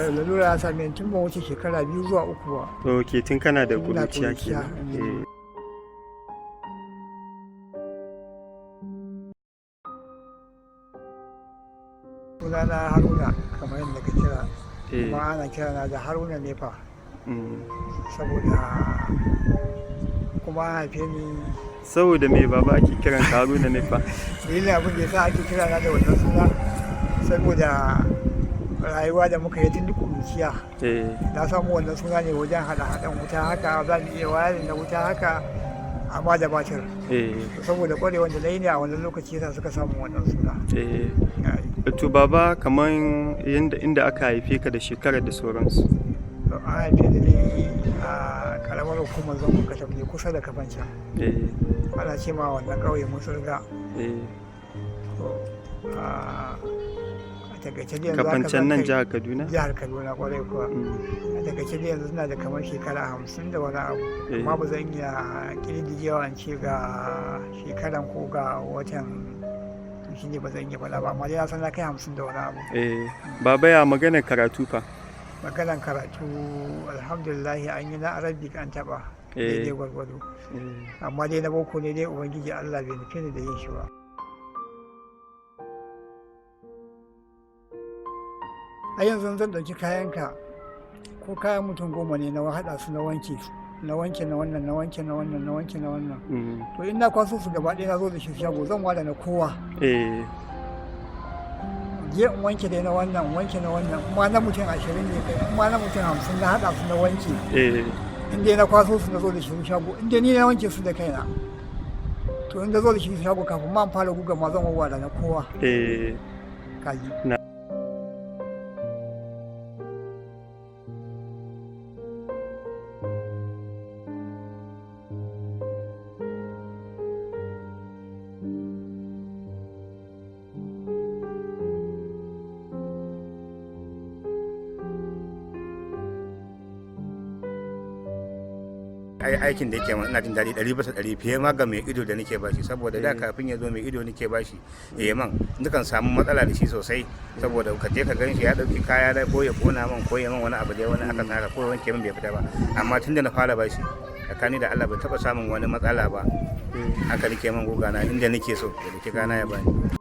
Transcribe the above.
Lalura ya same ni tun ban wuce shekara 2 zuwa 3 ba. Ok, tun kana da Tun ina ƙuruciya ƙuruciya, kenan. mm. Eh. Sunana Haruna, kamar yadda ka kira. Kuma ana kira na da Haruna Nepa. Saboda kuma an haife ni. Saboda me, baba, ake kiran ka Haruna Nepa? Dalilin abin da ya sa ake kira na da wannan suna, saboda rayuwa da muka yi tun duk ƙuruciya. Na samu wannan suna ne wajen haɗa-haɗan wuta haka, za mu iya wayarin na wuta haka, amma da batir. Saboda ƙwarewar da na yi ne a wannan lokaci yasa suka samu wannan suna. Ai. To baba, kaman yanda inda aka haife ka da shekarar da sauransu. An haife ni ne a karamar hukumar Zangon Kataf ne, kusa da Kafancan. Ana ce ma wannan ƙauye Musurga. To, a takaice dai yanzu haka Kafancan zan nan kai jihar Kaduna? Jihar Kaduna, kwarai kuwa. A takaice dai yanzu suna da kamar shekara 50 da wani abu. Amma ba zan iya ƙididdigewa in ce ga shekaran ko ga watan, to shi ne ba zan iya faɗa ba, amma dai na san na kai 50 da wani abu. Eh. Baba, ya maganar karatu fa? Maganan karatu, alhamdulillah, an yi na Arabic, an taɓa daidai gwargwado. Amma dai na boko ne dai Ubangiji Allah bai nufe ni da yin shi ba. A yanzu zan ɗauki kayanka, ko kayan mutum 10 ne, na haɗa su na wanke su, na wanke na wannan, na wanke na wannan, na wanke na wannan, to in na kwaso su gaba ɗaya na zo da shi shago, zan ware na kowa. Je in wanke dai na wannan, in wanke na wannan, in ma na mutum 20 ne kai, in ma na mutum 50 na haɗa su na wanke, in dai na kwaso su na zo da shi shago, in dai ni na wanke su da kaina, to in na zo da shi shago, kafin ma in fara guga ma, zan wawware na kowa. Kaji. Na. Ai aikin da yake min, ina jin daɗi 100% fiye ma ga mai ido da nake bashi, saboda da kafin ya zo, mai ido nake bashi ya yi man, nukan samu matsala da shi sosai, saboda ka je ka gan shi ya ɗauki kaya da ko ya kona man ko ya man wani abu dai, wani aka haka, ko ya wanke min bai fita ba. Amma tun da na fara bashi, tsakani da Allah, ban taɓa samun wani matsala ba. Haka nake man guga na inda nake so ya ɗauki kana ya bani.